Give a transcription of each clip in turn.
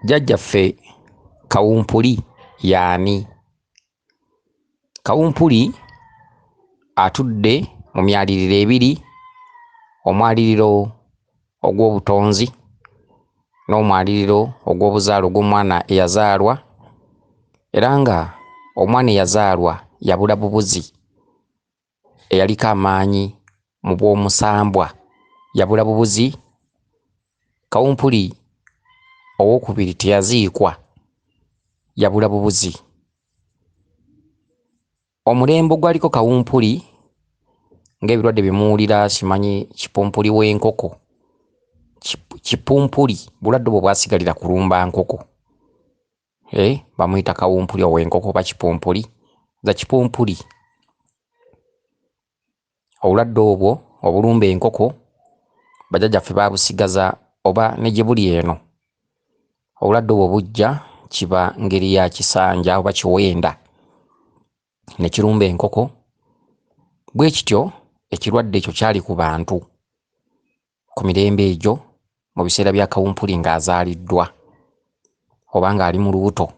Jjajjaffe Kawumpuli y'ani? Kawumpuli atudde mu myaliriro ebiri, omwaliriro ogw'obutonzi n'omwaliriro ogw'obuzaale ogw'omwana eyazaalwa, era nga omwana eyazaalwa yabula bubuzi, eyaliko amaanyi mu bw'omusambwa yabula bubuzi. Kawumpuli owookubiri teyaziikwa, yabula bubuzi. Omulembe ogwaliko Kawumpuli ng'ebirwadde bye muwulira simanyi kipumpuli w'enkoko, kipumpuli bulwadde obwo bwasigalira kulumba nkoko. Bamuyita Kawumpuli ow'enkoko oba kipumpuli, za kipumpuli. Obulwadde obwo obulumba enkoko bajjajjaffe baabusigaza oba ne gye buli eno. Obulwadde obwo bujja kiba ngeri ya kisanja oba kiwenda ne kirumba enkoko. Bwe kityo ekirwadde ekyo kyali ku bantu ku mirembe egyo mu biseera bya Kawumpuli ng'azaaliddwa oba ng'ali mu lubuto.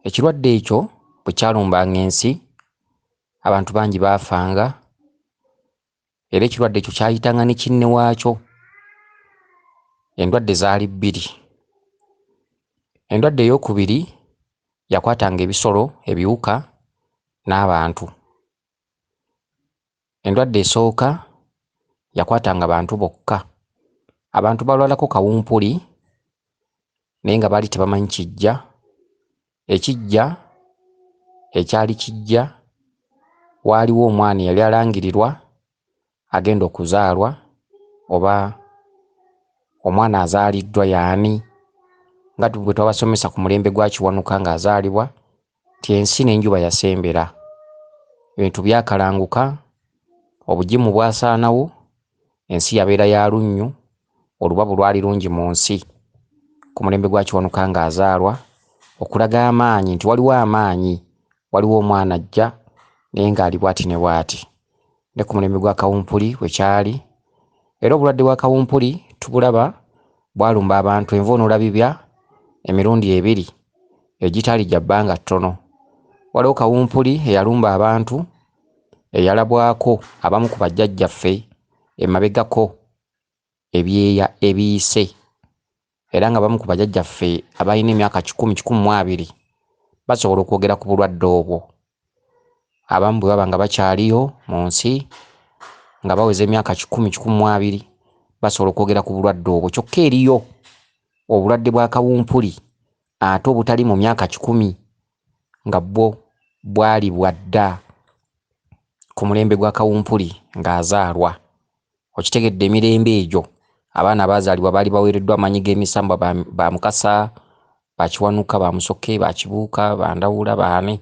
Ekirwadde ekyo bwe kyalumbanga ensi, abantu bangi baafanga, era ekirwadde ekyo kyayitanga ne kinne waakyo. Endwadde zaali bbiri. Endwadde eyookubiri yakwatanga ebisolo, ebiwuka n'abantu. Endwadde esooka yakwatanga bantu bokka. Abantu balwalako kawumpuli naye nga baali tebamanyi kijja. Ekijja ekyali kijja, waaliwo omwana eyali alangirirwa agenda okuzaalwa oba omwana azaaliddwa y'ani, nga bwe twabasomesa ku mulembe gwa Kiwanuka ng'azaalibwa nti ensi n'enjuba yasembera. Ebintu byakalanguka, obugimu bwasaanawo, ensi yabeera ya lunnyu, olubabu lwali lungi mu nsi ku mulembe gwa Kiwanuka ng'azaalwa, okulaga amaanyi nti waliwo amaanyi, waliwo omwana ajja naye ng'ali bw'ati ne bw'ati. Ne ku mulembe gwa Kawumpuli bwe kyali. Era obulwadde bwa Kawumpuli tubulaba bwalumba abantu envuunulabibya emirundi ebiri egitali gya bbanga ttono. Waliwo Kawumpuli eyalumba abantu eyalabwako abamu ku bajjajjaffe emabegako ebyeya ebiyise, era nga bamu ku bajjajjaffe abalina emyaka 100, 120 basobola okwogera ku bulwadde obwo. Abamu bwe baba nga bakyaliyo mu nsi nga baweza emyaka 100, 120 basobola okwogera ku bulwadde obwo. Kyokka eriyo obulwadde bwa Kawumpuli ate obutali mu myaka 100 nga bwo bwali bwa dda ku mulembe gwa Kawumpuli ng'azaalwa. Okitegedde emirembe egyo abaana abaazaalibwa baali baweereddwa amaanyi g'emisambwa ba Mukasa, ba Kiwanuka, ba Musoke, ba Kibuuka, ba Ndawula, baani.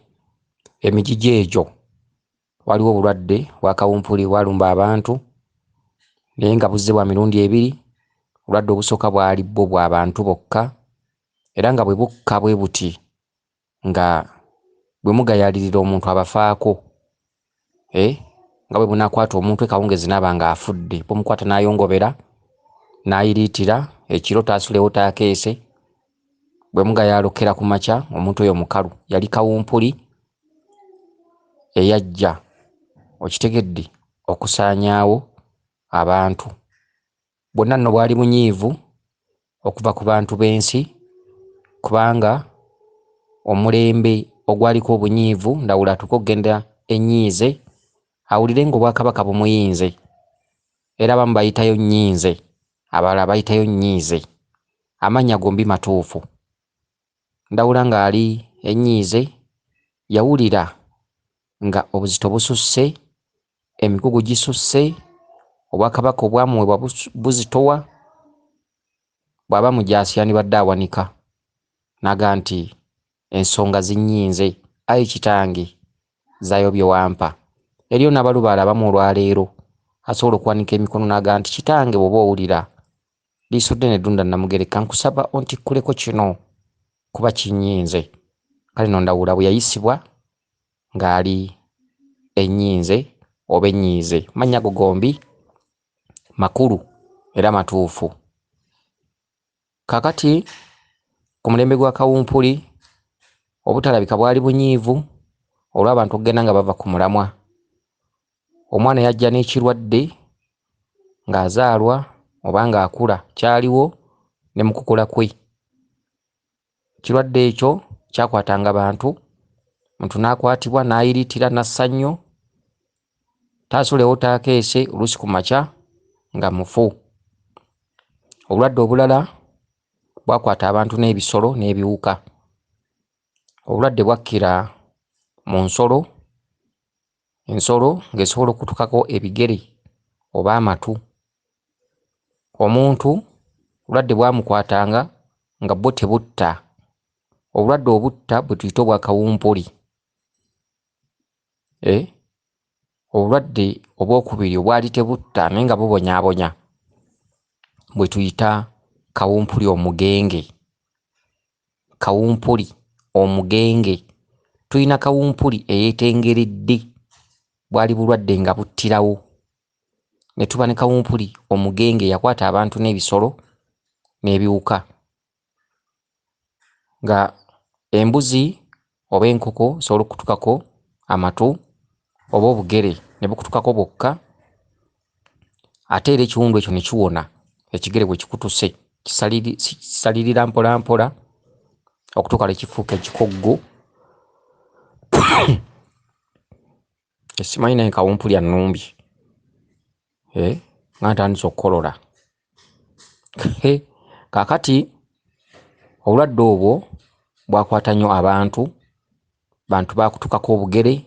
Emigigi egyo waliwo obulwadde bwa Kawumpuli bwalumba abantu naye nga buzze bwa mirundi ebiri. Obulwadde obusooka bwali bwo bwa bantu bokka, era nga bwe bukka bwe buti nga bwe mugayaalirira omuntu abafaako, nga bwe bunaakwata omuntu ekawungezi n'aba ng'afudde, bumukwata n'ayongobera n'ayiriitira, ekiro taasulewo taakeese. Bwe mugayaalukira ku makya omuntu oyo mukalu. Yali Kawumpuli eyajja, okitegedde, okusaanyaawo abantu. Bwonna nno bwali bunyiivu okuva ku bantu b'ensi, kubanga omulembe ogwaliko obunyiivu Ndawula atuuke okugenda ennyiize awulire ng'obwakabaka bumuyinze. Era abamu bayitayo nnyinze, abalala bayitayo nnyiize. Amannya gombi matuufu. Ndawula ng'ali ennyiize yawulira nga obuzito bususse, emigugu gisusse, obwakabaka obwamuweebwa buzitowa. Bw'aba mujaasi yandibadde awanika n'agamba nti ensonga zinnyinze, ayi kitange zzaayo bye wampa. Eriyo n'abalubaale abamu olwaleero asobola okuwanika emikono n'agamba nti kitange bw'oba owulira liiso ddene Ddunda Namugereka nkusaba ontikkuleko kino kuba kinnyinze. Kale nno Ndawula bwe yayisibwa ng'ali ennyinze oba ennyiize. Amannya ago gombi makulu era matuufu. Kaakati ku mulembe gwa kawumpuli obutalabika bwali bunyiivu olw'abantu okugenda nga bava ku mulamwa. Omwana yajja n'ekirwadde ng'azaalwa oba ng'akula, kyaliwo ne mu kukula kwe. Ekirwadde ekyo kyakwatanga bantu, omuntu n'akwatibwa n'ayiriitira n'assa nnyo, taasulewo taakeese, oluusi ku makya nga mufu. Obulwadde obulala bwakwata abantu n'ebisolo n'ebiwuka. Obulwadde bwakkira mu nsolo, ensolo ng'esobola okukutukako ebigere oba amatu. Omuntu obulwadde bwamukwatanga nga bwo tebutta. Obulwadde obutta bwe tuyita obwa kawumpuli. Obulwadde obwokubiri obwali tebutta naye nga bubonyaabonya bwe tuyita kawumpuli omugenge. Kawumpuli omugenge. Tulina kawumpuli eyeetengeredde, bwali bulwadde nga buttirawo. Ne tuba ne kawumpuli omugenge eyakwata abantu n'ebisolo n'ebiwuka. Nga embuzi oba enkoko esobola okukutukako amatu oba obugere ne bukutukako bwokka, ate era ekiwundu ekyo ne kiwona ekigere bwe kikutuse, kisalirira mpola mpola okutuuka lwe kifuuka ekikoggo. Simanyi naye kawumpuli annumbye. Nga ntandise okukolola. Kaakati obulwadde obwo bwakwata nnyo abantu, bantu baakutukako obugere,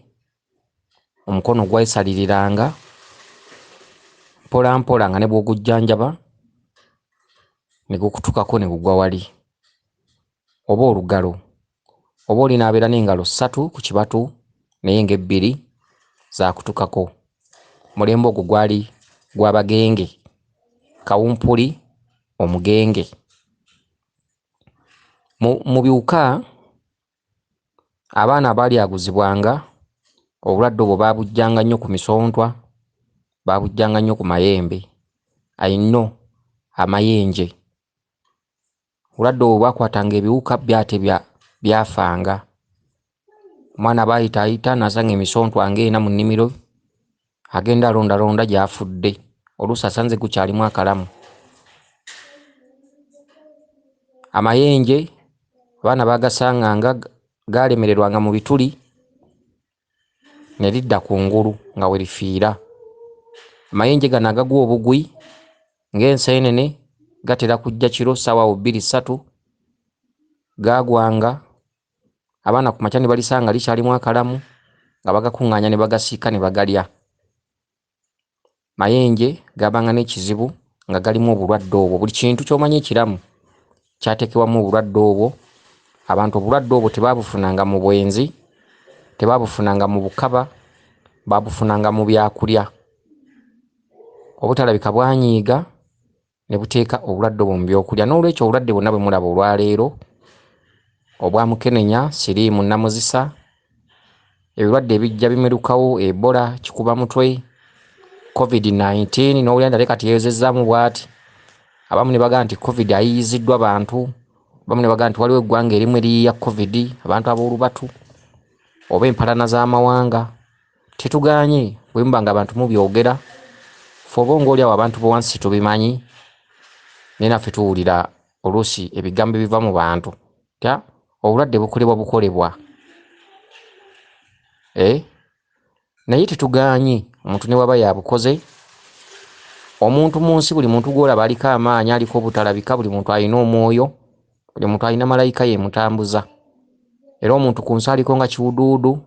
omukono gwesaliriranga mpola mpola nga ne bw'ogujjanjaba ne gukutukako ne gugwa wali. Oba olugalo, oba oli n'abeera n'engalo ssatu ku kibatu naye ng'ebbiri zaakutukako. Omulembe ogwo gwali gwa bagenge, kawumpuli omugenge. Mu biwuka abaana abaalyaguzibwanga obulwadde obwo baabuggyanga nnyo ku misontwa, baabuggyanga nnyo ku mayembe, I know amayenje. Obulwadde obwo bwakwatanga ebiwuka byo ate byafanga. Omwana aba ayitaayita n'asanga emisontwa ng'ena mu nnimiro, agenda alondalonda gy'afudde, oluusi asanze gukyalimu akalamu. Amayenje abaana baagasanganga gaalemererwanga mu bituli ne lidda kungulu nga we lifiira. Amayenje gano agagwa obugwi ng'enseenene gatera kujja kiro ssaawa awo bbiri ssatu, gaagwanga abaana ku makya ne balisanga likyalimu akalamu nga bagakuŋŋaanya ne bagasiika ne bagalya. Mayenje gaabanga n'ekizibu nga galimu obulwadde obwo. Buli kintu ky'omanyi ekiramu kyateekebwamu obulwadde obwo. Abantu obulwadde obwo tebaabufunanga mu bwenzi, tebaabufunanga mu bukaba, baabufunanga mu byakulya. Obutalabika bwanyiiga ne buteeka obulwadde obwo mu byokulya. Noolwekyo obulwadde bwonna bwe mulaba olwaleero, obwa mukenenya, siriimu nnamuzisa, ebirwadde ebijja bimerukawo, Ebola, kikuba mutwe, COVID-19, n'owulira nti ate kati yeeyozezzaamu bw'ati. Abamu ne bagamba nti COVID ayiiyiziddwa bantu, abamu ne bagamba nti waliwo eggwanga erimu eriyiiya COVID, abantu ab'olubatu oba empalana z'amawanga. Tetugaanye bwe muba nga abantu mubyogera, ffe oba ng'oli awo abantu bo wansi tubimanyi, naye naffe tuwulira oluusi ebigambo ebiva mu bantu nti obulwadde bukolebwa bukolebwa. Naye tetugaanye omuntu ne bw'aba yabukoze. Omuntu mu nsi buli muntu gw'olaba aliko amaanyi, aliko obutalabika, buli muntu alina omwoyo, buli muntu alina malayika ye emutambuza. Era omuntu ku nsi aliko nga kiwuduudu,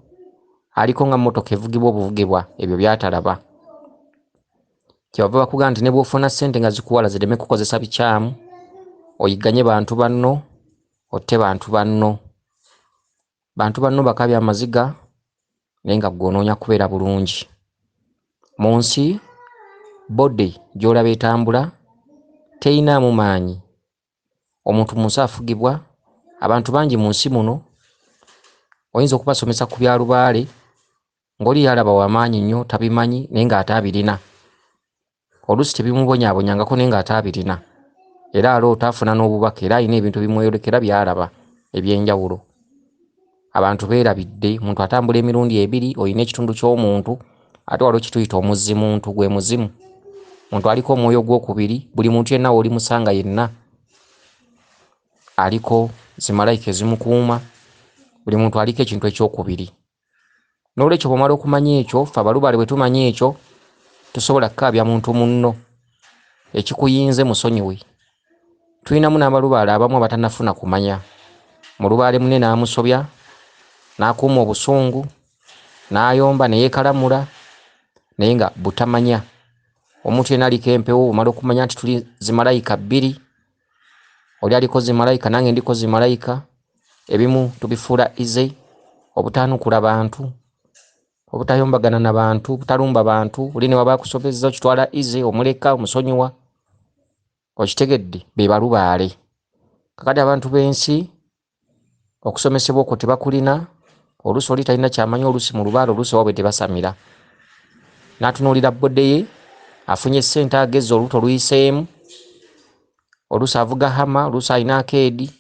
aliko nga mmotoka evugibwa obuvugibwa ebyo by'atalaba. Kyebava bakugamba nti ne bw'ofuna ssente nga zikuwala zireme kukozesa bikyamu, oyigganye bantu banno, otte bantu banno. Bantu banno bakaabye amaziga naye nga ggwe onoonya kubeera bulungi. Mu nsi body gy'olaba etambula teyinaamu maanyi. Omuntu mu nsi afugibwa, abantu bangi mu nsi muno oyinza okubasomesa ku bya lubaale ng'oli yalaba wa maanyi nnyo tabimanyi naye ng'ate abirina. Oluusi tebimubonyaabonyangako naye ng'ate abirina. Era aloota afuna n'obubaka, era alina ebintu ebimweyolekera by'alaba eby'enjawulo. Abantu beerabidde, omuntu atambula emirundi ebiri, olina ekitundu ky'omuntu, ate waliwo kye tuyita omuzzimuntu, gwe muzimu. Omuntu aliko omwoyo ogwokubiri, buli muntu yenna w'olimusanga yenna aliko zimalayika ezimukuuma, buli muntu aliko ekintu ekyokubiri. N'olwekyo bw'omala okumanya ekyo, ffe abalubaale bwe tumanya ekyo, tosobola kukaabya muntu munno. Ekikuyinze musonyiwe. Tulinamu n'abalubaale abamu abatannafuna kumanya. Mulubaale munne n'amusobya, n'akuuma obusungu, n'ayomba ne yeekalamula, naye nga butamanya. Omuntu yenna aliko empewo bw'omala okumanya nti tuli zimalayika bbiri, oli aliko zimalayika nange ndiko zimalayika, ebimu tubifuula ize, obutaanukula bantu, obutayombagana na bantu, obutalumba bantu, oli ne waba akusobezza okitwala ize, omuleka, omusonyiwa. Okitegedde? Be balubaale. Kakati abantu b'ensi okusomesebwa okwo tebakulina, oluusi oli talina ky'amanyi, oluusi mu lubaale, oluusi ewaabwe tebasamira. N'atunuulira bbode ye, afunye ssente agezze olubuto luyiseemu, oluusi avuga hama, oluusi alina akeedi,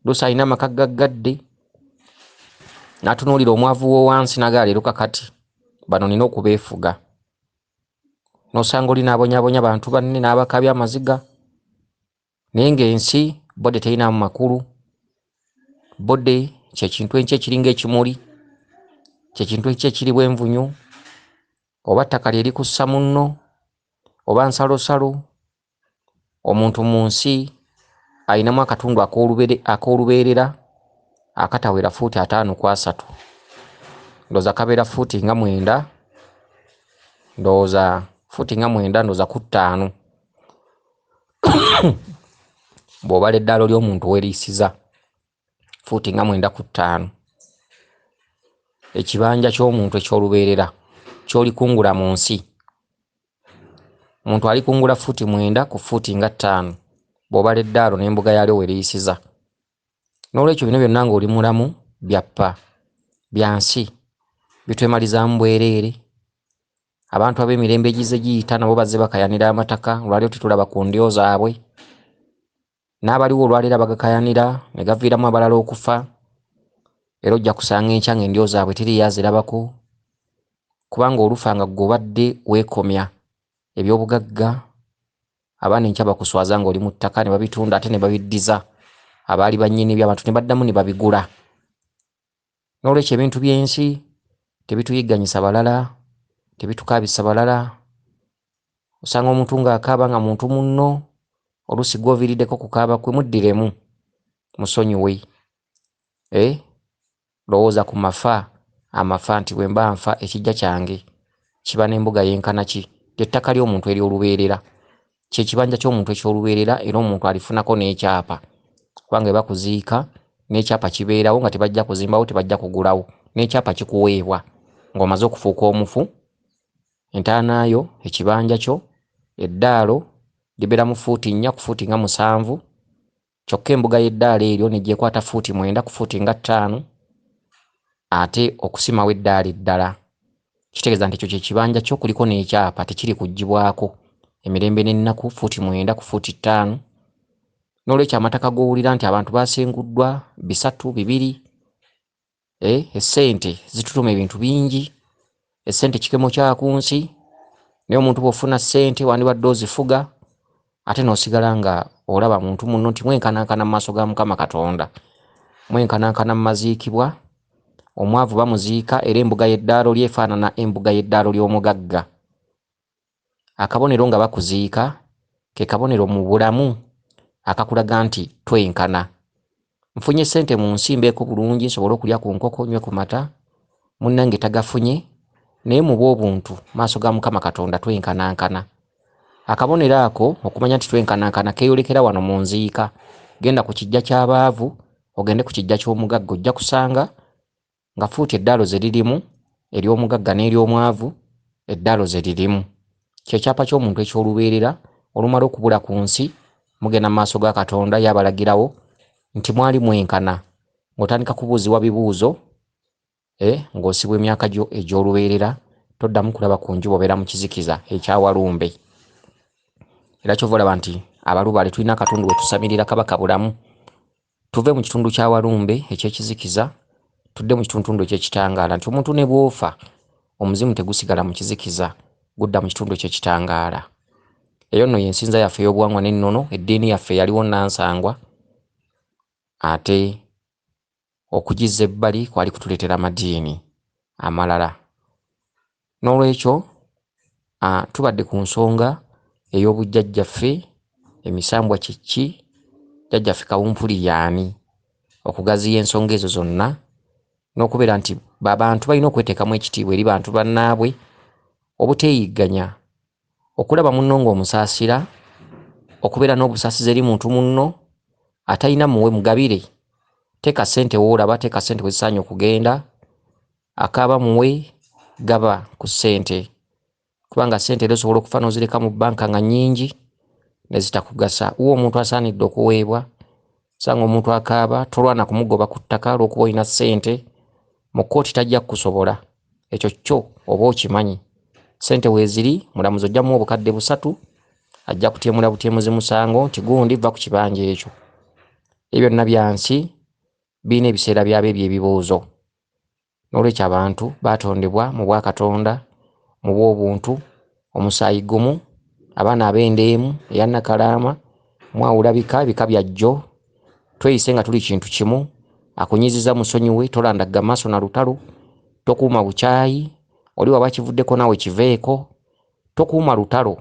oluusi alina amaka gaggadde. N'atunuulira omwavu w'owansi n'agamba leero kakati bano nina okubeefuga. N'osanga oli n'abonyaabonya bantu banne n'abakaabya amaziga, naye ng'ensi bbode terinaamu makulu. Bbode kye kintu enkya ekiringa ekimuli, kye kintu enkya ekiri bwenvunyu, oba ttaka lye likussa munno, oba nsalosalo. Omuntu mu nsi alinamu akatundu ak'olubeerera akatawera fuuti 53. Ndowooza kabeera fuuti nga 9, ndowooza fuuti nga 9, ndowooza ku 5. Bw'obala eddaalo ly'omuntu weeriisiza fuuti nga 9 ku 5. Ekibanja ky'omuntu eky'olubeerera ky'olikungula mu nsi. Omuntu alikungula fuuti 9 ku fuuti nga 5 bw'obala eddaalo n'embuga yaalyo weeriisiza. N'olwekyo bino byonna ng'oli mulamu bya ppa, bya nsi, bitwemalizaamu bwereere. Abantu ab'emirembe egizze giyita nabo bazze bakayanira amataka, olwaleero tetulaba ku ndyo zaabwe. N'abaliwo olwaleero abagakayanira ne gaviiramu abalala okufa, era ojja kusanga enkya ng'endyo zaabwe teriiyo azirabako, kubanga olufa nga ggwe obadde weekomya eby'obugagga, abaana enkya bakuswaza ng'oli mu ttaka ne babitunda ate ne babiddiza abaali bannyini byo, abantu ne baddamu ne babigula. N'olwekyo ebintu by'ensi tebituyigganyisa balala, tebitukaabisa balala. Osanga omuntu ng'akaaba nga muntu munno, oluusi gw'oviiriddeko kukaaba kwe, muddiremu, musonyiwe. Lowooza ku mafa, amafa nti bwe mba nfa ekijja kyange kiba n'embuga yenkana ki? Ly'ettaka ly'omuntu ery'olubeerera. Kye kibanja ky'omuntu eky'olubeerera, era omuntu alifunako n'ekyapa. Kubanga bwe bakuziika n'ekyapa kibeerawo nga tebajja kuzimbawo, tebajja kugulawo. N'ekyapa kikuweebwa ng'omaze okufuuka omufu. Entaana yo, ekibanja kyo, eddaalo libeera mu fuuti 4 ku fuuti nga 7. Kyokka embuga y'eddaalo eryo ne gyekwata fuuti 9 ku fuuti nga 5, ate okusimawo eddaalo eddala. Kitegeeza nti ekyo kye kibanja kyo, kuliko n'ekyapa, tekiri kuggyibwako emirembe n'ennaku, fuuti 9 ku fuuti 5. N'olwekyo amataka g'owulira nti abantu baasenguddwa 3, 2, essente zitutuma ebintu bingi, essente kikemo kya ku nsi, naye omuntu bw'ofuna ssente wandibadde ozifuga, ate n'osigala nga olaba muntu munno nti mwenkanankana mu maaso ga Mukama Katonda, mwenkanankana mu maziikibwa. Omwavu bamuziika era embuga y'eddaalo lye efaanana embuga y'eddaalo ly'omugagga. Akabonero nga bakuziika ke kabonero mu bulamu akakulaga nti twenkana. Nfunye ssente mu nsi mbeeko bulungi nsobole okulya ku nkoko nywe ku mata, munnange tagafunye, naye mu bw'obuntu maaso ga Mukama Katonda twenkanankana. Akabonero ako okumanya nti twenkanankana keeyolekera wano mu nziika. Genda ku kijja ky'abaavu, ogende ku kijja ky'omugagga, ojja kusanga nga fuuti eddaalo ze lirimu, ery'omugagga n'ery'omwavu, eddaalo ze lirimu. Kye kyapa ky'omuntu eky'olubeerera, olumala okubula ku nsi, mugenda mu maaso ga Katonda, y'abalagirawo nti mwali mwenkana. Ng'otandika kubuuzibwa bibuuzo, ng'osibwa emyaka gyo egy'olubeerera, toddamu kulaba ku njuba, obeera mu kizikiza ekyawalumbe. Era ky'ova olaba nti Abalubaale tulina akatundu we tusamirira Kabaka Bulamu. Tuve mu kitundu kya Walumbe eky'ekizikiza tudde mu kitundutundu eky'ekitangaala, nti omuntu ne bw'ofa omuzimu tegusigala mu kizikiza, gudda mu kitundu eky'ekitangaala. Eyo nno y'ensinza yaffe ey'obuwangwa n'ennono, eddiini yaffe yaliwo nnansangwa, ate okugizza ebbali kwali kutuleetera amadiini amalala. N'olwekyo tubadde ku nsonga ey'obujjajjaffe, emisambwa kye ki, jjajjaffe Kawumpuli y'ani, okugaziya ensonga ezo zonna n'okubeera nti abantu balina okweteekamu ekitiibwa eri bantu bannaabwe, obuteeyigganya, okulaba munno ng'omusaasira, okubeera n'obusaasizi eri muntu munno, atalina muwe mugabire, teeka ssente w'olaba, teeka ssente we zisaanye okugenda, akaaba muwe, gaba ku ssente, kubanga ssente era osobola okufa n'ozireka mu bbanka nga nnyingi ne zitakugasa. Wa omuntu asaanidde okuweebwa, osanga omuntu akaaba, tolwana kumugoba ku ttaka olw'okuba olina ssente, mu kkooti tajja kukusobola, ekyo kyo oba okimanyi. Ssente weeziri, mulamuzi ojja muwa obukadde 3, ajja kutyemula butyemuzi musango nti gundi va ku kibanja ekyo. Ebyo byonna bya nsi, birina ebiseera byabyo eby'ebibuuzo. N'olwekyo abantu baatondebwa mu bwakatonda, mu bw'obuntu, omusaayi gumu, abaana ab'enda emu eya Nakalaama, mwawula bika, ebika bya jjo, tweyise nga tuli kintu kimu, akunyiziza musonyiwe, tolandagga maaso na lutalo, tokuuma bukyayi, oli waba kivuddeko naawe kiveeko, tokuuma lutalo,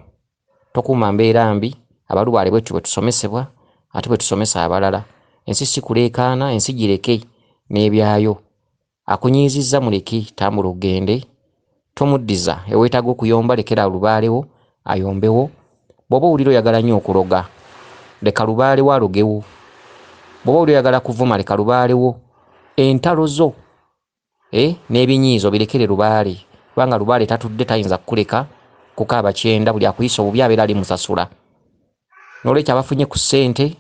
tokuuma mbeera mbi. Abalubaale bwettu bwe tusomesebwa ate bwe tusomesa abalala. Ensi si kuleekaana, ensi gireke n'ebyayo. Akunyiizizza muleke, tambula ogende, tomuddiza, eweetaaga okuyomba lekera lubaalewo ayombewo. Bw'oba owulira oyagala nnyo okuloga, leka lubaalewo alogewo. Bw'oba owulira oyagala kuvuma, leka lubaalewo. Entalo zo n'ebinyiizo birekere lubaale, kubanga lubaale tatudde tayinza kukuleka kukaaba kyenda, buli akuyisa obubi abeera ali musasula. N'olwekyo abafunye ku ssente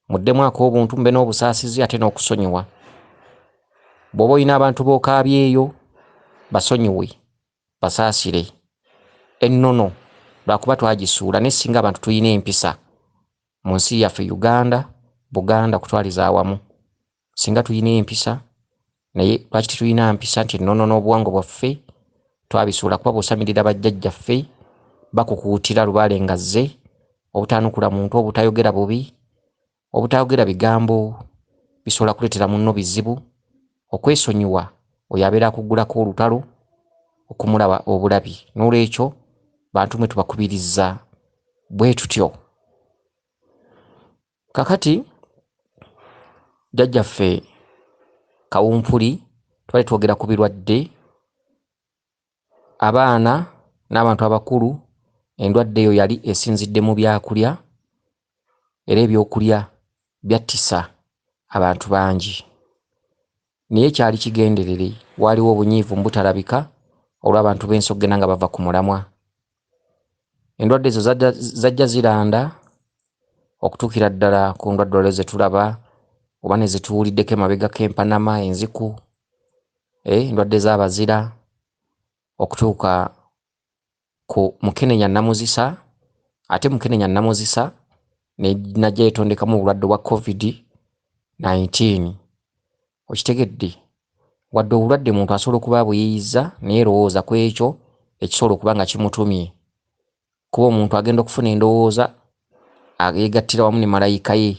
muddemu ak'obuntu, mube n'obusaasizi ate n'okusonyiwa. Bw'oba olina abantu b'okaabyeyo basonyiwe, basaasire. Ennono lwakuba twagisuula, naye singa abantu tulina empisa mu nsi yaffe Uganda, Buganda kutwaliza awamu, singa tulina empisa. Naye lwaki tetulina mpisa nti ennono n'obuwangwa bwaffe twabisuula? Kuba bw'osamirira bajjajjaffe bakukuutira lubaale nga zze, obutaanukula muntu, obutayogera bubi, obutayogera bigambo bisobola kuleetera munno bizibu, okwesonyiwa oyo abeera akuggulako olutalo okumulaba obulabi. N'olwekyo bantu mwe tubakubiriza bwe tutyo. Kakati jjajjaffe Kawumpuli twali twogera ku birwadde, abaana n'abantu abakulu, endwadde eyo yali esinzidde mu byakulya, era ebyokulya byattisa abantu bangi. Naye kyali kigenderere, waaliwo obunyiivu mu butalabika olw'abantu b'ensi okugenda nga bava ku mulamwa. Endwadde ezo zajja ziranda okutuukira ddala ku ndwadde olwo ze tulaba oba ne ze tuwuliddeko emabegako, empanama, enziku, endwadde z'abazira, okutuuka ku mukenenya namuzisa. Ate mukenenya namuzisa ne najja yetondekamu obulwadde bwa COVID-19. Okitegedde? Wadde obulwadde muntu asobola okuba abuyiiyizza, naye lowooza ku ekyo ekisobola okuba nga kimutumye. Kuba omuntu agenda okufuna endowooza yeegattira wamu ne malayika ye,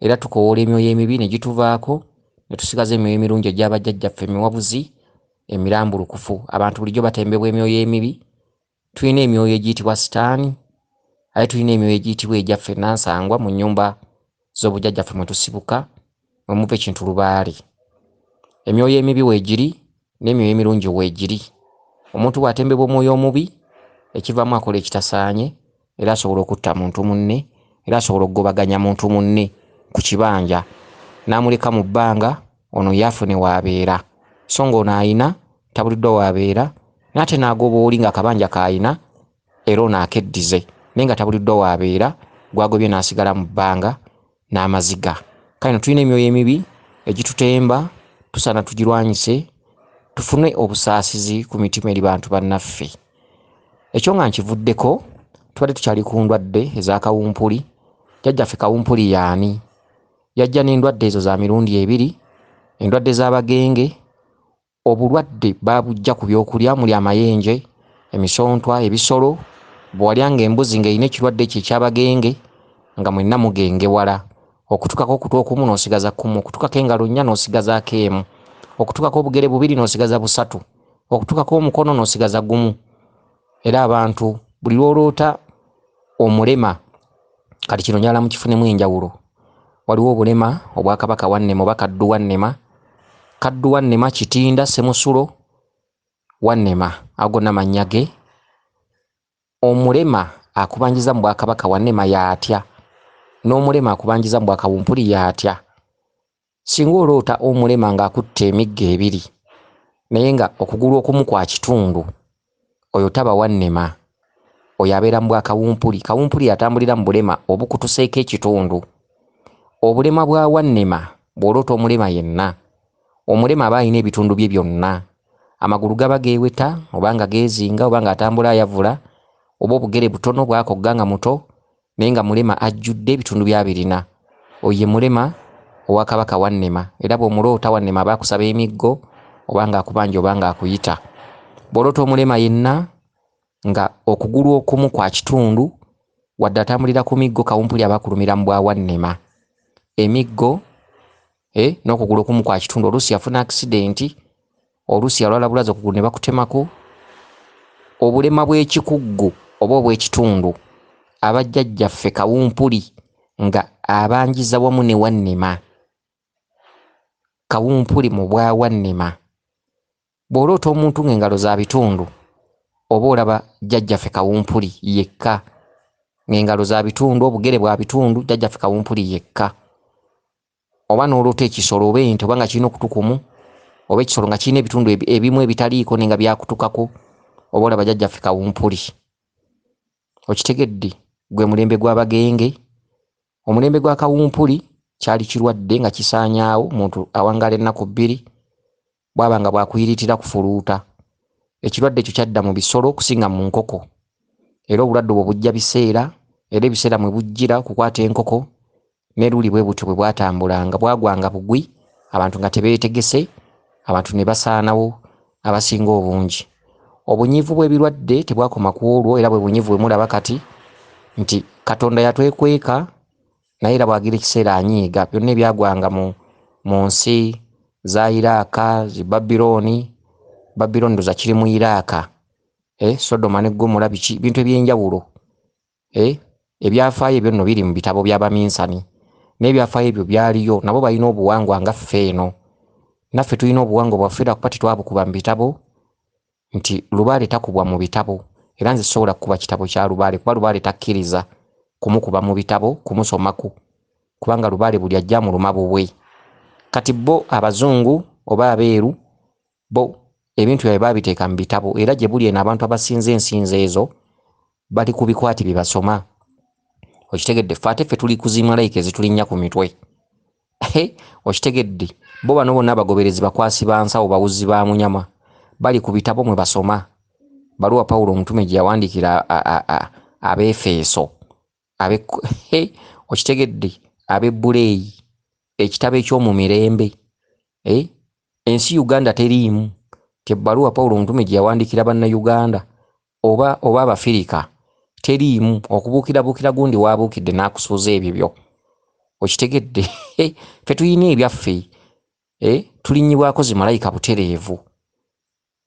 era tukowoola emyoyo emibi ne gituvaako ne tusigaza emyoyo emirungi egy'abajjajjaffe emiwabuzi emirambulukufu. Abantu bulijjo batembebwa emyoyo emibi. Tulina emyoyo egiyitibwa sitaani, ate tulina emyoyo egiyitibwa egyaffe nansangwa mu nnyumba z'obujjajjaffe mwe tusibuka, mwe muva ekintu lubaale. Emyoyo emibi weegiri n'emyoyo emirungi weegiri. Omuntu bw'atembebwa omwoyo omubi, ekivaamu akola ekitasaanye, era asobola okutta muntu munne, era asobola okugobaganya muntu munne ku kibanja n'amuleka mu bbanga, ono ye afune w'abeera, so ng'ono ayina tabuliddwa w'abeera, n'ate n'agoba oli ng'akabanja k'ayina era ono akeddize, naye nga tabuliddwa w'abeera, gw'agobye n'asigala mu bbanga n'amaziga. Kale no tulina emyoyo emibi egitutemba, tusaana tugirwanyise, tufune obusaasizi ku mitima eri bantu bannaffe. Ekyo nga nkivuddeko, Tubadde tukyali ku ndwadde eza kawumpuli. Jjajjaffe kawumpuli y'ani? Yajja n'endwadde ezo za mirundi ebiri, endwadde z'abagenge, obulwadde baabujja ku byokulya muli amayenje, emisontwa, ebisolo. Bwe walyanga embuzi ng'erina ekirwadde ekyo eky'abagenge, nga mwenna mugengewala. Okutukako okutu okumu n'osigaza kumu, okutukako engalo nnya n'osigazaako emu, okutukako obugere bubiri n'osigaza busatu, okutukako omukono n'osigaza gumu. Era abantu buli lw'oloota omulema, kati kino njagala mukifunemu enjawulo. Waliwo obulema obwa Kabaka Wannema oba Kaddu Wannema, Kaddu Wannema, Kitinda, Ssemusulo, Wannema, ago gonna mannya ge. Omulema akubanjiza mu bwakabaka Wannema y'atya? N'omulema akubanjiza mu bwakawumpuli y'atya? Singa oloota omulema ng'akutte emiggo ebiri naye nga okugulu okumu kwa kitundu, oyo taba Wannema, oyo abeera mu bwakawumpuli. Kawumpuli atambulira mu bulema obukutuseeko ekitundu. Obulema bwa Wannema, bw'oloota omulema yenna, omulema aba alina ebitundu bye byonna. Amagulu gaba geeweta oba nga geezinga oba ng'atambula ayavula, oba obugere butono bwakogga nga muto, naye nga mulema ajjudde ebitundu by'abirina. Oyo ye mulema owa Kabaka Wannema. Era bw'omuloota Wannema aba akusaba emiggo oba ng'akubanja oba ng'akuyita. Bw'oloota omulema yenna nga okugulu okumu kwa kitundu, wadde atambulira ku miggo, kawumpuli aba akulumira mu bwa Wannema. Emiggo n'okugulu okumu kwa kitundu, oluusi yafuna akisidenti, oluusi yalwala bulazi okugulu ne bakutemako. Obulema bw'ekikuggu oba obw'ekitundu, abajjajjaffe kawumpuli nga abanjiza wamu ne Wannema. Kawumpuli mu bwa Wannema. Bw'oloota omuntu ng'engalo za bitundu, oba olaba jjajjaffe kawumpuli yekka. Ng'engalo za bitundu, obugere bwa bitundu, jjajjaffe kawumpuli yekka. Oba n'oloota ekisolo oba ente oba nga kirina okutu kumu, oba ekisolo nga kirina ebitundu ebimu ebitaliiko naye nga byakutukako, oba olaba jjajjaffe kawumpuli. Okitegedde? Gwe mulembe gw'abagenge. Omulembe gwa kawumpuli kyali kirwadde nga kisaanyaawo, omuntu awangaala ennaku bbiri, bw'aba nga bw'akuyiritira kufuluuta. Ekirwadde ekyo kyadda mu bisolo okusinga mu nkoko. Era obulwadde obwo bujja biseera, era ebiseera mwe bujjira okukwata enkoko, ne luli bwe butyo bwe bwatambulanga, bwagwanga bugwi, abantu nga tebeetegese, abantu ne basaanawo abasinga obungi. Obunyiivu bw'ebirwadde tebwakoma ku olwo, era bwe bunyiivu bwe mulaba kati nti Katonda yatwekweka, naye era bw'agira ekiseera anyiiga. Byonna ebyagwanga mu nsi za Iraaka, zi Babirooni, Babirooni ndoza kiri mu Iraaka, Sodoma ne Gomora, biki bintu eby'enjawulo. Ebyafaayo ebyo nno biri mu bitabo by'abaminsani, n'ebyafaayo ebyo byaliyo, nabo balina obuwangwa nga ffe eno. Naffe tulina obuwangwa bwaffe lwakuba tetwabukuba mu bitabo, nti lubaale takubwa mu bitabo. Era nze sisobola kukuba kitabo kya lubaale, kuba lubaale takkiriza kumukuba mu bitabo, kumusomako, kubanga lubaale buli ajja amuluma bubwe. Kati bo abazungu oba abeeru bo ebintu byabwe baabiteeka mu bitabo, era gye buli eno abantu abasinza ensinza ezo bali ku bikwati bye basoma. Okitegedde? Ffe ate ffe tuli ku zi malayika ezitulinnya ku mitwe. Okitegedde? Bo bano bonna abagoberezi bakwasi ba nsawo, bawuzi ba munyama, bali ku bitabo mwe basoma. Baluwa Pawulo omutume gye yawandiikira Abeefeso, okitegedde? Ab'Ebbuleeyi, ekitabo eky'omu mirembe. Ensi Uganda teriimu. Tebbaluwa Pawulo omutume gye yawandiikira Bannayuganda oba Abafirika teriimu. Okubuukirabuukira gundi waabuukidde n'akusuuza ebibyo. Okitegedde? Ffe tulina ebyaffe, tulinnyibwako zi malayika butereevu.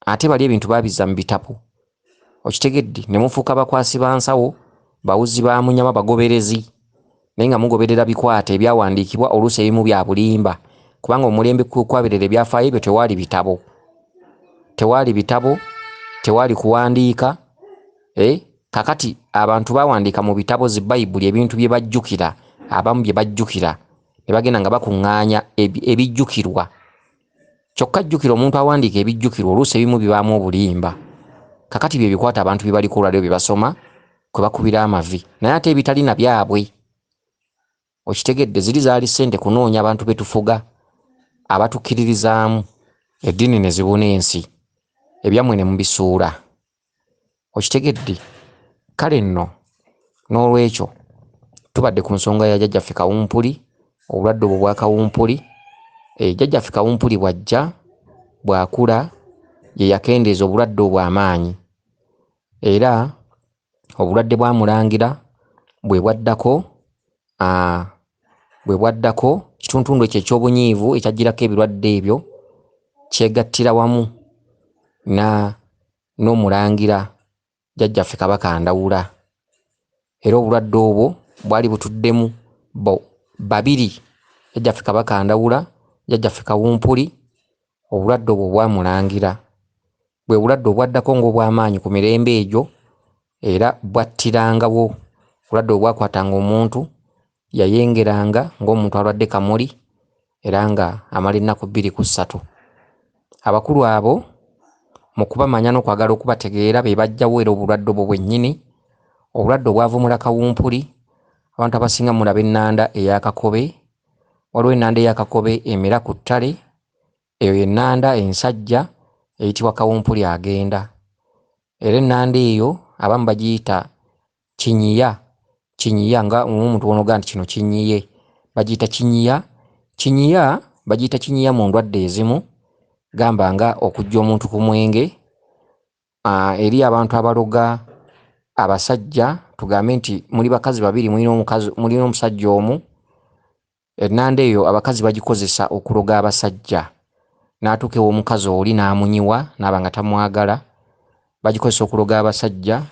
Ate bali ebintu baabizza mu bitabo. Okitegedde? Ne mufuuka bakwasi ba nsawo, bawuzi ba munyama, bagoberezi. Naye nga mugoberera bikwate ebyawandiikibwa, oluusi ebimu bya bulimba. Kubanga omulembe kwaberera ebyafaayo ebyo tewaali bitabo. Tewaali bitabo, tewaali kuwandiika. Kakati abantu bawandiika mu bitabo zi Bayibuli ebintu bye bajjukira, abamu bye bajjukira, ne bagenda nga bakuŋŋaanya ebijjukirwa. Kyokka jjukira omuntu awandiika ebijjukirwa oluusi ebimu bibaamu obulimba. Kakati bye bikwata abantu bye baliko olwaleero bye basoma kwe bakubira amavi, naye ate ebitalina byabwe. Okitegedde? Ziri zaali ssente kunoonya abantu be tufuga abatukkiririzaamu, eddiini ne zibuna ensi, ebyammwe ne mubisuula. Okitegedde? Kale nno N'olwekyo tubadde ku nsonga ya jjajjaffe Kawumpuli, obulwadde obwo bwa Kawumpuli. Jjajjaffe Kawumpuli bw'ajja, bw'akula, ye yakendeeza obulwadde obwo amaanyi. Era obulwadde bwa Mulangira bwe bwaddako, bwe bwaddako kituntundu ekyo eky'obunyiivu ekyajjirako ebirwadde ebyo kyegattira wamu na n'Omulangira jjajjaffe Kabaka Ndawula. Era obulwadde obwo bwali butuddemu bo babiri, jjajjaffe Kabaka Ndawula, jjajjaffe Kawumpuli, obulwadde obwo bwa Mulangira. Bwe bulwadde obwaddako ng'obw'amaanyi ku mirembe egyo era bwattirangawo. Obulwadde bwe bwakwatanga omuntu yayengeranga ng'omuntu alwadde kamuli era nga amala ennaku bbiri ku ssatu. Abakulu abo mu kubamanya n'okwagala okubategeera be baggyawo era obulwadde obwo bwennyini, obulwadde obwavumula Kawumpuli. Abantu abasinga mulaba ennanda eya Kakobe. Waliwo ennanda eya Kakobe emera ku ttale, eyo y'ennanda ensajja eyitibwa Kawumpuli agenda. Era ennanda eyo abamu bagiyita kinyiya, kinyiya nga omuntu bw'onoogamba nti kino kinyiye, bagiyita kinyiya. Kinyiya bagiyita kinyiya mu ndwadde ezimu, gamba nga okuggya omuntu ku mwenge, eri abantu abaloga abasajja, tugambe nti muli bakazi babiri mulina omukazi, mulina omusajja omu, ennanda eyo abakazi bagikozesa okuloga abasajja. N'atuuka ew'omukazi oli n'amunyiwa n'aba nga tamwagala, bagikozesa okuloga abasajja.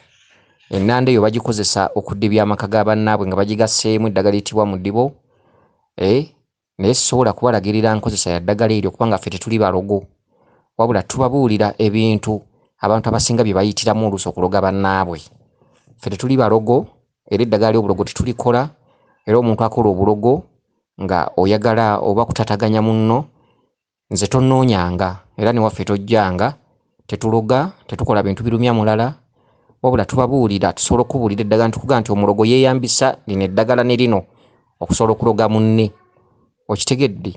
Ennanda eyo bagikozesa okudibya amaka ga bannaabwe nga bagigasseemu eddagala eriyitibwa mudibo. Naye sisobola kubalagirira nkozesa ya ddagala eryo kubanga ffe tetuli balogo, wabula tubabuulira ebintu abantu abasinga bye bayitiramu oluusi okuloga bannaabwe. Ffe tetuli balogo era eddagala ly'obulogo tetulikola, era omuntu akola obulogo nga oyagala oba kutataganya munno, nze tonnoonyanga era ne waffe tojjanga. Tetuloga, tetukola bintu birumya mulala, wabula tubabuulira, tusobola okukubuulira eddagala nitukugaa nti omulogo yeeyambisa lino eddagala ne lino okusobola okuloga munne. Okitegedde?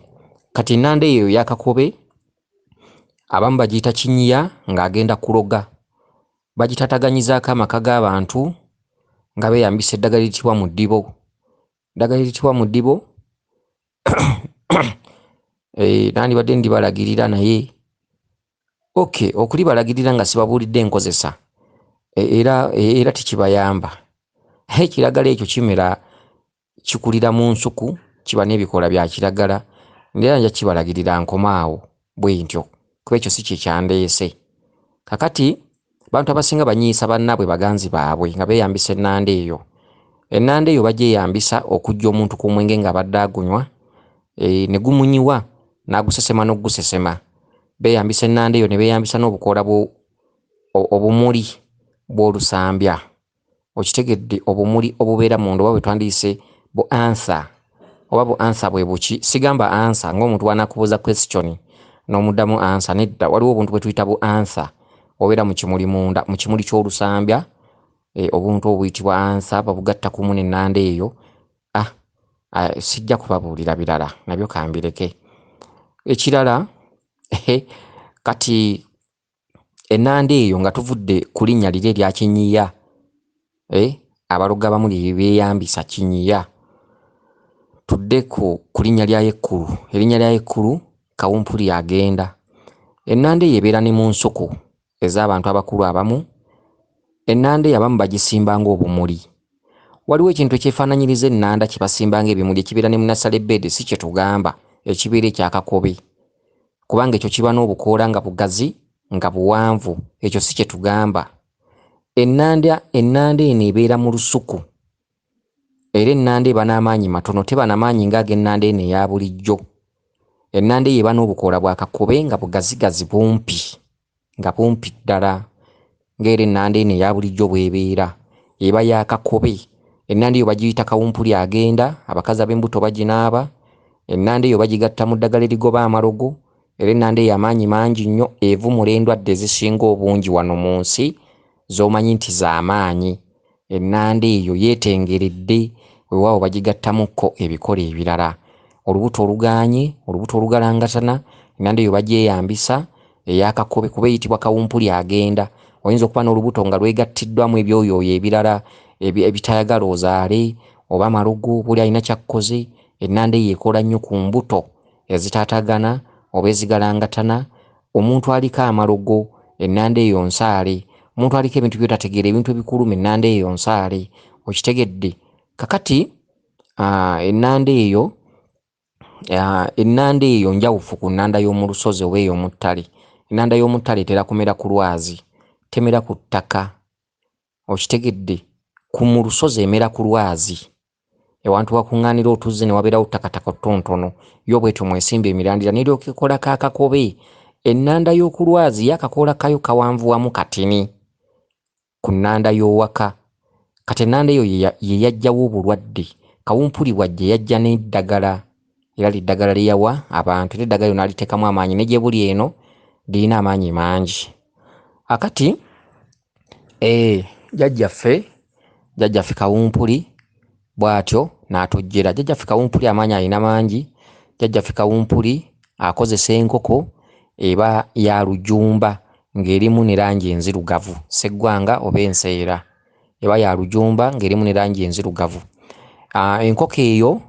Kati ennanda eyo eya Kakobe abamu bagiyita kinyiya ng'agenda kuloga. Bagitataganyizaako amaka g'abantu nga beeyambisa eddagala eriyitibwa mudibo. Eddagala eriyitibwa mudibo nandibadde ndibalagirira naye okay, okulibalagirira nga sibabuulidde enkozesa era tekibayamba. Ekiragala ekyo kimera kikulira mu nsuku, kiba n'ebikoola bya kiragala, era nja kibalagirira nkome awo bwe ntyo kuba ekyo si kye kyandeese. Kakati abantu abasinga banyiisa bannaabwe baganzi baabwe nga beeyambisa ennanda eyo. Ennanda eyo bagyeyambisa okuggya omuntu ku mwenge ng'abadde agunywa, ne gumunyiwa n'agusesema n'okugusesema. Beeyambisa ennanda eyo ne beeyambisa n'obukoola obumuli bw'olusambya. Okitegedde? Obumuli obubeera munda oba bwe twandiyise bu anther, oba bu anther bwe buki? Sigamba answer ng'omuntu bw'anaakubuuza question n'omuddamu answer, nedda. Waliwo obuntu bwe tuyita bu anther obeera mu kimuli munda, mu kimuli ky'olusambya, obuntu obwo buyitibwa anther, babugatta kumu n'ennanda eyo. Sijja kubabuulira birala nabyo kambireke. Ekirala, kati ennanda eyo nga tuvudde ku linnya liri erya kinyiya, abalogo abamu lye beeyambisa kinyiya, tudde ku linnya lyayo ekkulu. Erinnya lyayo ekkulu Kawumpuli agenda. Ennanda eyo ebeera ne mu nsuku ez'abantu abakulu abamu. Ennanda eyo abamu bagisimba ng'obumuli. Waliwo ekintu ekyefaananyiriza ennanda kye basimba ng'ebimuli ekibeera ne mu nursery bed, si kye tugamba ekibeera ekya Kakobe, kubanga ekyo kiba n'obukoola nga bugazi nga buwanvu, ekyo si kye tugamba. Ennanda eno ebeera mu lusuku, era ennanda eba n'amaanyi matono, teba na maanyi ng'ag'ennanda eno eya bulijjo. Ennanda eyo eba n'obukoola bwa Kakobe nga bugazigazi bumpi, nga bumpi ddala ng'era ennanda eno eya bulijjo bw'ebeera, eba ya Kakobe. Ennanda eyo bagiyita Kawumpuli agenda, abakazi ab'embuto baginaaba. Ennanda eyo bagigatta mu ddagala erigoba amalogo, era ennanda eyo amaanyi mangi nnyo, evumula endwadde ezisinga obungi wano mu nsi z'omanyi nti z'amaanyi. Ennanda eyo yeetengeredde, weewaawo bagigattamukko ebikolo ebirala. Olubuto olugaanye, olubuto olugalangatana, ennanda eyo bagyeyambisa eya Kakobe kuba eyitibwa Kawumpuli agenda. Oyinza okuba n'olubuto nga lwegattiddwamu ebyoyooyo ebirala, ebitayagala ozaale oba malogo, buli alina kyakkoze. Ennanda eyo ekola nnyo ku mbuto ezitaatagana oba ezigalangatana. Omuntu aliko amalogo, ennanda eyo nsaale. Omuntu aliko ebintu by'otategeera, ebintu ebikuluma, ennanda eyo nsaale. Okitegedde? Kakati ennanda eyo ennanda eyo njawufu ku nnanda y'omu lusozi oba ey'omu ttale. Ennanda y'omu ttale etera kumera ku lwazi, temera ku ttaka. Okitegedde? Ku mu lusozi emera ku lwazi, ewantu wakuŋŋaanira otuzzi ne wabeerawo ttakataka ttontono, yo bwetyo mwesimba emirandira n'eryoka ekolako akakobe. Ennanda y'oku lwazi yo akakoola kayo kawanvuwamu katini ku nnanda y'owaka. Kati ennanda eyo ye yaggyawo obulwadde. Kawumpuli bw'ajja yajja n'eddagala, era ly'eddagala lye yawa abantu, era eddagala lyo n'aliteekamu amaanyi, ne gye buli eno lirina amaanyi mangi. Akati jjajjaffe Kawumpuli bw'atyo n'atojjera. Jjajjaffe Kawumpuli amaanyi alina mangi. Jjajjaffe Kawumpuli akozesa enkoko eba ya lujumba ng'erimu ne langi enzirugavu, sseggwanga oba enseera, eba ya lujumba ng'erimu ne langi enzirugavu. Enkoko eyo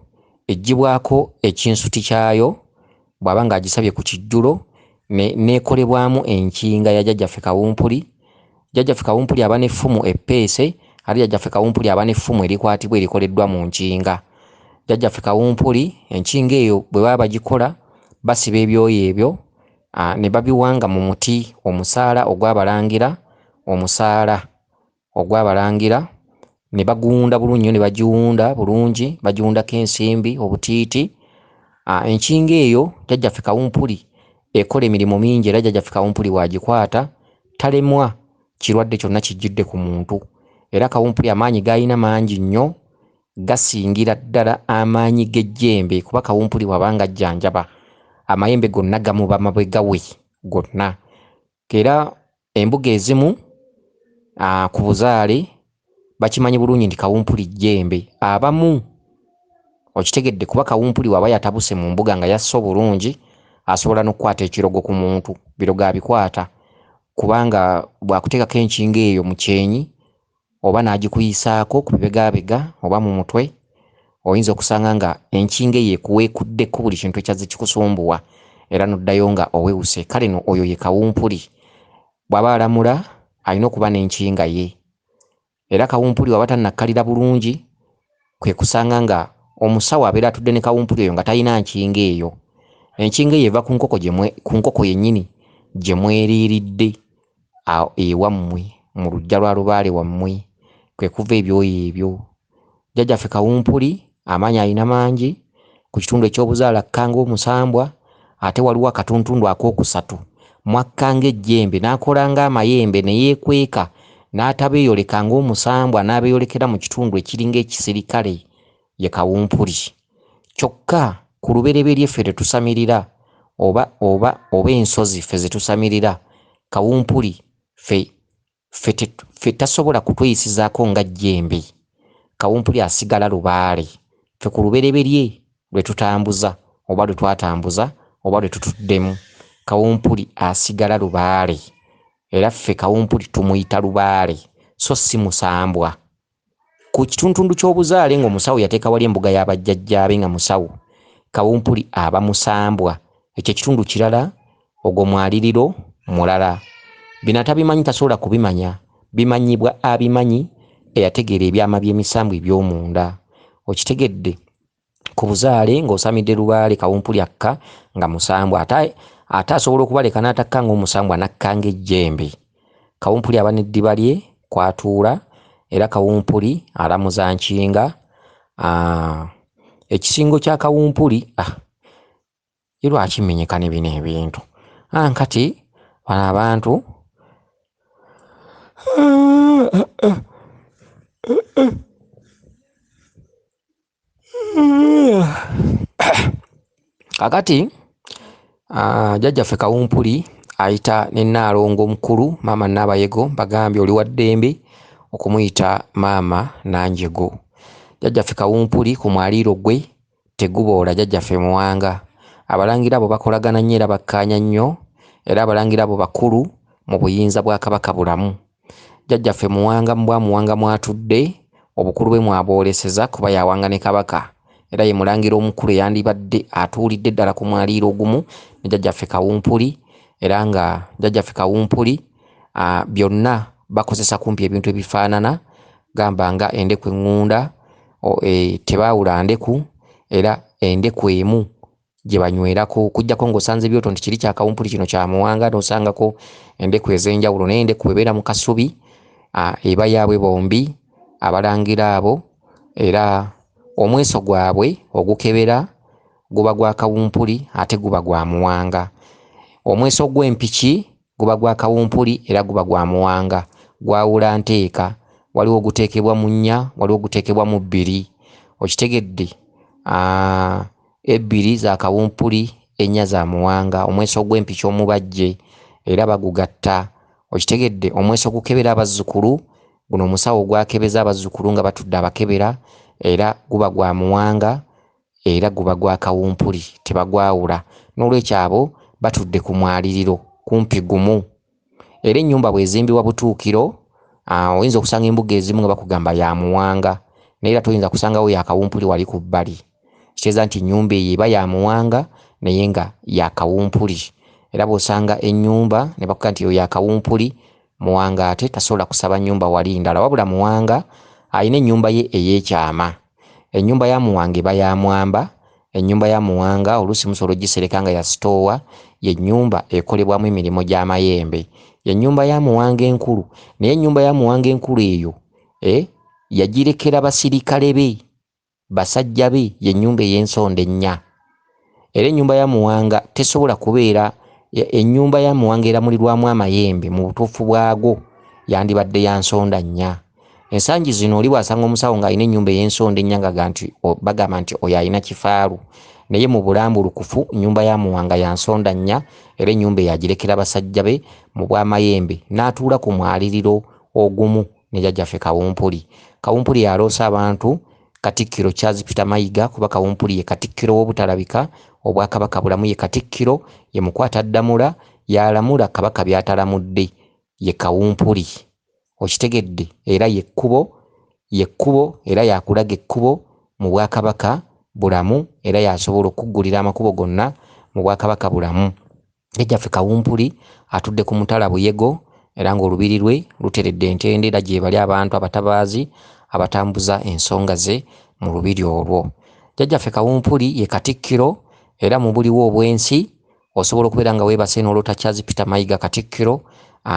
eggyibwako ekinsuti kyayo bw'aba ng'agisabye ku kijjulo, n'ekolebwamu enkinga ya jjajjaffe Kawumpuli. Jjajjaffe Kawumpuli aba n'effumu eppeese, ate jjajjaffe Kawumpuli aba n'effumu erikwatibwa erikoleddwa mu nkinga. Jjajjaffe Kawumpuli enkinga eyo bwe baba bagikola basiba ebyoya ebyo ne babiwanga mu muti omusaala ogw'abalangira, omusaala ogw'abalangira ne baguwunda bulungi nnyo, ne bagiwunda bulungi, bagiwundako ensimbi, obutiiti. Enkinga eyo jjajjaffe Kawumpuli ekola emirimu mingi, era jjajjaffe Kawumpuli bw'agikwata talemwa kirwadde kyonna kijjidde ku muntu. Era Kawumpuli amaanyi g'alina mangi nnyo, gasingira ddala amaanyi g'ejjembe, kuba Kawumpuli bw'aba ng'ajjanjaba amayembe gonna gamuba mabegawe gonna. Era embuga ezimu ku buzaale bakimanyi bulungi nti Kawumpuli jjembe. Abamu okitegedde, kuba Kawumpuli bw'aba yatabuse mu mbuga nga yasse obulungi, asobola n'okukwata ekirogo ku muntu, birogo abikwata, kubanga bw'akuteekako enkinga eyo mu kyenyi oba n'agikuyisaako ku bibegaabega oba mu mutwe, oyinza okusanga nga enkinga eyo ekuweekuddeko buli kintu ekyazze kikusumbuwa, era n'oddayo nga owewuse. Kale no oyo ye Kawumpuli. Bw'aba alamula alina okuba n'enkinga ye. Era Kawumpuli bw'aba tannakkalira bulungi, kwe kusanga nga omusawo abeera atudde ne Kawumpuli oyo nga talina nkinga eyo. Enkinga eyo eva ku nkoko ku nkoko yennyini gye mweriiridde ewammwe mu luggya lwa lubaale wammwe, kwe kuva ebyoya ebyo. Jjajjaffe Kawumpuli amaanyi alina mangi. Ku kitundu eky'obuzaale akka ng'omusambwa, ate waliwo akatuntundu akookusatu mwakka ng'ejjembe, n'akola ng'amayembe ne yeekweka n'atabeeyoleka ng'omusambwa, n'abeeyolekera mu kitundu ekiringa ekisirikale, ye Kawumpuli. Kyokka ku lubereberye ffe tetusamirira oba oba oba ensozi ffe ze tusamirira, Kawumpuli ffe ffe tasobola kutweyisizaako nga jjembe. Kawumpuli asigala lubaale. Ffe ku lubereberye lwe tutambuza oba lwe twatambuza oba lwe tutuddemu, Kawumpuli asigala lubaale. Era ffe Kawumpuli tumuyita lubaale, so si musambwa. Ku kituntundu ky'obuzaale ng'omusawo yateeka wali embuga y'abajjajjaabe nga musawo, Kawumpuli aba musambwa. Ekyo ekitundu kirala, ogwo mwaliriro mulala. Bino atabimanyi tasobola kubimanya, bimanyibwa abimanyi eyategeera ebyama by'emisambwa eby'omunda. Okitegedde? Ku buzaale ng'osamidde lubaale, Kawumpuli akka nga musambwa, ate asobola okubaleka n'atakka ng'omusambwa n'akka ng'ejjembe. Kawumpuli aba n'eddiba lye kw'atuula, era Kawumpuli alamuza nkinga. Ekisingo kya Kawumpuli ye lwaki mmenyeka ne bino ebintu? Nkati bano abantu kakati jjajjaffe Kawumpuli ayita ne Nnaalongo omukulu Maama Nnaabayego, bagambye oli wa ddembe okumuyita Maama Nanjego. Jjajjaffe Kawumpuli ku mwaliiro gwe teguboola jjajjaffe Muwanga. Abalangira abo bakolagana nnyo era bakkaanya nnyo, era abalangira abo bakulu mu buyinza bwa Kabaka Bulamu. Jjajjaffe Muwanga mu bwa Muwanga mw'atudde, Obukulu bwe mwabwoleseza kuba y'awanga ne Kabaka era ye Mulangira omukulu eyandibadde atuulidde ddala ku mwaliiro ogumu ne Jjajjaffe Kawumpuli era nga Jjajjaffe Kawumpuli byonna bakozesa kumpi ebintu ebifaanana gamba nga endeku eŋŋunda tebaawula ndeku era endeku emu gye banywerako okuggyako ng'osanze ebyoto nti kiri kya Kawumpuli kino kya Muwanga n'osangako endeku ez'enjawulo naye endeku bw'ebeera mu kasubi eba yaabwe bombi abalangira abo era omweso gwabwe ogukebera guba gwa Kawumpuli ate guba gwa Muwanga. Omweso gw'empiki guba gwa Kawumpuli era guba gwa Muwanga, gwawula nteeka, waliwo oguteekebwa mu nnya, waliwo oguteekebwa mu bbiri. Okitegedde? Ebbiri za Kawumpuli, ennya za Muwanga. Omweso gw'empiki omubajje era bagugatta. Okitegedde? Omweso ogukebera abazzukulu, guno omusawo gw'akebeza abazzukulu nga batudde abakebera era guba gwa Muwanga era guba gwa Kawumpuli, tebagwawula. Noolwekyo abo batudde ku mwaliriro kumpi gumu. Era ennyumba bw'ezimbibwa Butuukiro, oyinza okusanga embuga ezimu nga bakugamba ya Muwanga, naye era toyinza kusangawo ya Kawumpuli wali ku bbali. Kitegeeza nti ennyumba eyo eba ya Muwanga naye nga ya Kawumpuli. Era bw'osanga ennyumba ne bakugamba nti eyo ya Kawumpuli, Muwanga ate tasobola kusaba nnyumba wali ndala. Wabula Muwanga alina ennyumba ye ey'ekyama. Ennyumba ya Muwanga eba ya mwamba. Ennyumba ya Muwanga oluusi musobola ogisereka nga ya sitoowa, ye nnyumba ekolebwamu emirimu gy'amayembe. Ye nnyumba ya Muwanga enkulu. Naye ennyumba ya Muwanga enkulu eyo yagirekera basirikale be, basajja be, ye nnyumba ey'ensonda ennya. Era ennyumba ya Muwanga tesobola kubeera ennyumba ya Muwanga eramulirwamu amayembe mu butuufu bwago yandibadde ya nsonda nnya. Ensangi zino oli bw'asanga omusawo ng'alina ennyumba ey'ensonda ennya nga nti bagamba nti oyo alina kifaalu. Naye mu bulambulukufu nnyumba ya Muwanga ya nsonda nnya era ennyumba eyo agirekera basajja be mu bw'amayembe n'atuula ku mwaliriro ogumu ne Jjajjaffe Kawumpuli. Kawumpuli y'aloosa abantu Katikkiro Charles Peter Mayiga kuba Kawumpuli ye Katikkiro w'obutalabika, Obwakabaka Bulamu ye Katikkiro, ye Mukwataddamula, y'alamula Kabaka by'atalamudde, ye Kawumpuli. Okitegedde? Era ye kkubo, ye kkubo era y'akulaga ekkubo mu Bwakabaka Bulamu era y'asobola okukuggulira amakubo gonna mu Bwakabaka Bulamu. Jjajjaffe Kawumpuli atudde ku mutala Buyego era ng'olubiri lwe luteredde ntende era gyebali abantu abatabaazi abatambuza ensonga ze mu lubiri olwo. Jjajjaffe Kawumpuli ye Katikkiro era mu buliwo obw'ensi osobola okubeera nga weebase n'oloota Charles Peter Mayiga Katikkiro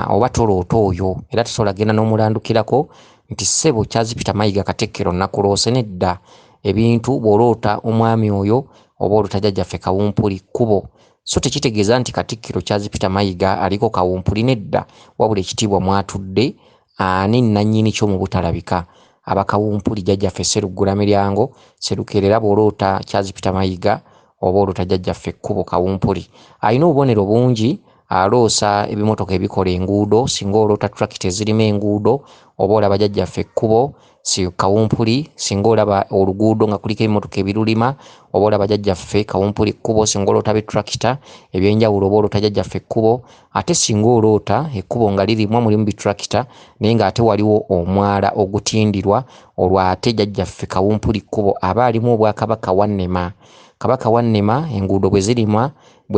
oba toloota oyo era tosobola genda n'omulandukirako nti ssebo Charles Peter Mayiga Katikkiro nakuloose. Nedda, ebintu bw'oloota omwami oyo oba oloota Jjajjaffe Kawumpuli kkubo. So tekitegeeza nti Katikkiro Charles Peter Mayiga aliko Kawumpuli, nedda, wabula ekitiibwa mwatudde ani nnannyini kyo mu butalabika aba Kawumpuli Jjajjaffe Sseruggula Miryango Sserukeera. Era bw'oloota Charles Peter Mayiga oba oloota Jjajjaffe Kkubo Kawumpuli. Alina obubonero bungi, aloosa ebimotoka ebikola enguudo. Singa oloota tractor ezirima enguudo oba olaba Jjajjaffe Kkubo si Kawumpuli. Singa olaba oluguudo nga kuliko ebimotoka ebirulima oba olaba Jjajjaffe Kawumpuli Kkubo. Singa oloota bitractor ebyenjawulo oba oloota Jjajjaffe Kkubo. Ate singa oloota ekkubo nga lirimwa mulimu bitractor naye ng'ate waliwo omwala ogutindirwa, olwo ate Jjajjaffe Kawumpuli Kkubo aba alimu Obwakabaka Wannema. Kabaka Wannema enguudo bwe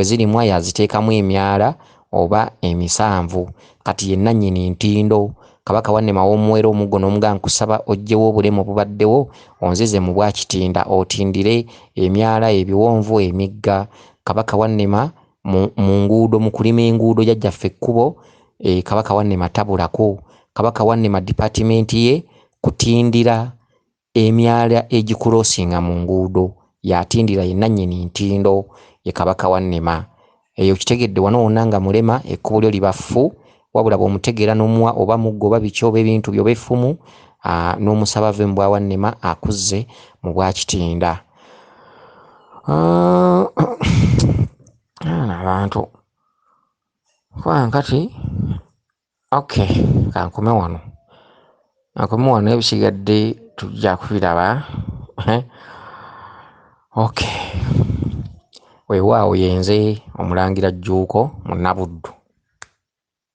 zirimwa yaziteekamu emyala oba emisanvu. Kati ye nnannyini ntindo. Kabaka Wannema w'omuwera omuggo n'omugamba nkusaba oggyewo obulemu obubaddewo onzize mu Bwakitinda otindire emyala, ebiwonvu, emigga. Kabaka Wannema mu nguudo, mu kulima enguudo Jjajjaffe Kkubo Kabaka Wannema tabulako. Kabaka Wannema dipaatimenti ye kutindira emyala egikulosinga mu nguudo, y'atindira ye nnannyini ntindo ye Kabaka Wannema. Eyo okitegedde? Wano wonna nga mulema ekkubo lyo liba ffu, wabula bw'omutegeera n'omuwa oba muggo oba biki oba ebintu byo oba effumu n'omusaba ave mu Bwawannema akuzze mu Bwakitinda. Abantu kati okay, kankome wano, kankome wano, ebisigadde tujja kubiraba. Okay, weewaawo yenze Omulangira Jjuuko Munnabuddu.